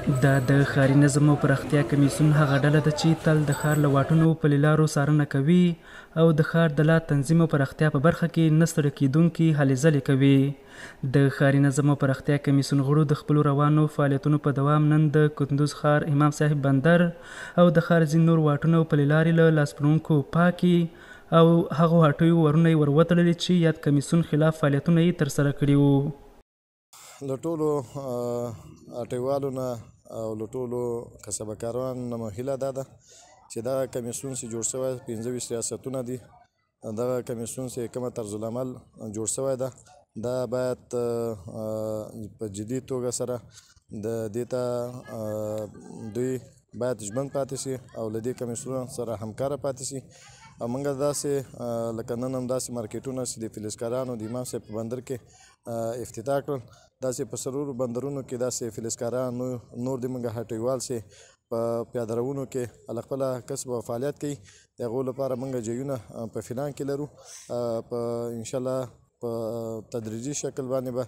دا د ښاري نظم او پراختیا کمیسیون هغه ډله ده چې تل د ښار له واټونو او پلي لارو څارنه کوي او د ښار د لا تنظیم او پراختیا په برخه کې نه ستړې کېدونکې هلې ځلې کوي. د ښاري نظم او پراختیا کمیسیون غړو د خپلو روانو فعالیتونو په دوام نن د کندوز ښار امام صاحب بندر او د ښار ځینې نور واټونه او پلي لارې له لاسپلورونکو پاکې او هغو هټیو ورونه یې ور وتړلې چې یاد کمیسیون خلاف فعالیتونه یې ترسره کړي وو. له ټولو هټیوالو نه او له ټولو کسبه کارانو نه مو هیله دا ده چې دغه کمیسیون چې جوړ شوی 25 ریاستونه دي، دغه کمیسیون چې کومه طرزالعمل جوړ شوی ده دا باید په جدي توګه سره د دې ته دوی باید ژمن پاتې شي او له دې کمیسیون سره همکاره پاتې شي. او موږ داسې لکه نن هم داسې مارکیټونه چې د فلزکارانو د امام صاحب په بندر کې افتتاح کړل، داسې په څلورو بندرونو کې داسې فلزکاران نور د موږ هټیوال چې په پیادهروونو کې له خپله کسب او فعالیت کوي، د هغو لپاره موږ ځایونه په فلان کې لرو. په انشاءالله په تدریجي شکل باندې به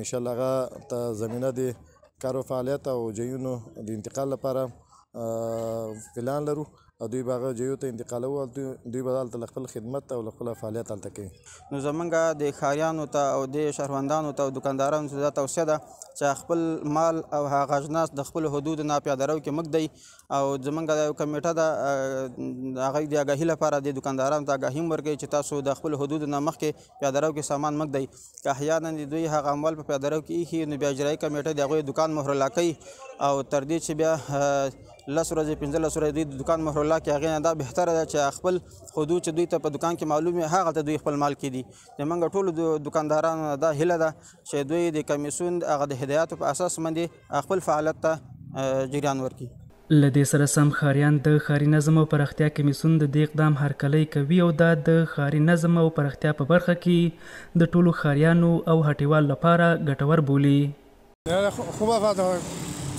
انشاءالله هغه ته زمینه د کار و فعالیت او ځایونو د انتقال لپاره پلان لرو او دوی به هغه ځایو ته انتقالوو او دوی به هلته له خپل خدمت او له خپل فعالیت هلته کوي. نو زمونږ د ښاریانو ته او د شهروندانو ته او دکاندارانو ته دا توصیه ده چې خپل مال او هغه اجناس د خپلو حدودو نه پیاده رو کې مه ږدئ. او زمونږ دا یو کمیټه ده هغه د آګاهي لپاره د دکاندارانو ته آګاهي هم ورکوي چې تاسو د خپلو حدودو نه مخکې پیاده رو کې سامان مه ږدئ. که احیانا د دوی هغه اموال په پیاده رو کې ایښي نو بیا اجرایي کمیټه د هغوی دکان مهرلا کوي او تر دې چې بیا 10 ورځې 15 ورځې دوی د دکان مهرلا کې هغې نه دا بهتره ده چې خپل حدود چې دوی ته په دکان کې معلوم وي هغلته دوی خپل مال کې دي. زمونږ ټولو دکاندارانو نه دا هیله ده چې دوی د کمیسیون هغه د هدایاتو په اساس باندې خپل فعالیت ته جریان ورکړي. له دې سره سم ښاریان د ښاري نظم او پراختیا کمیسیون د دې اقدام هرکلی کوي او دا د ښاري نظم او پراختیا په برخه کې د ټولو ښاریانو او هټیوالو لپاره ګټور بولي. خوب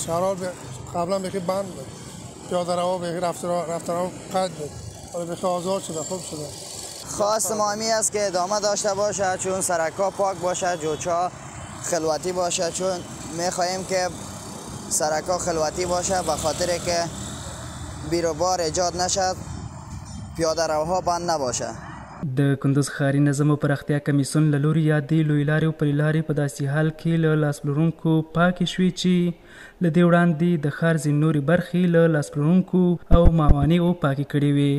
شهرها قبلا بیخی بند بود، پیاده روها بیخی رفتارها قطع بود، حالا بیخی آزاد شده، خوب شده. خواست ما همی است که ادامه داشته باشه، چون سرک‌ها پاک باشه، جوچ‌ها خلوتی باشه، چون می‌خواهیم که سرک‌ها خلوتی باشه به خاطر که بیروبار ایجاد نشد، پیاده روها بند نباشه. د کندوز ښاري نظم او پراختیا کمیسیون له لوري یادې لویې لارې او پلي لارې په داسې حال کې له لاسپلورونکو پاکې شوې چې له دې وړاندې د ښار ځینې نورې برخې له لاسپلورونکو او موانعو پاکې کړې وې.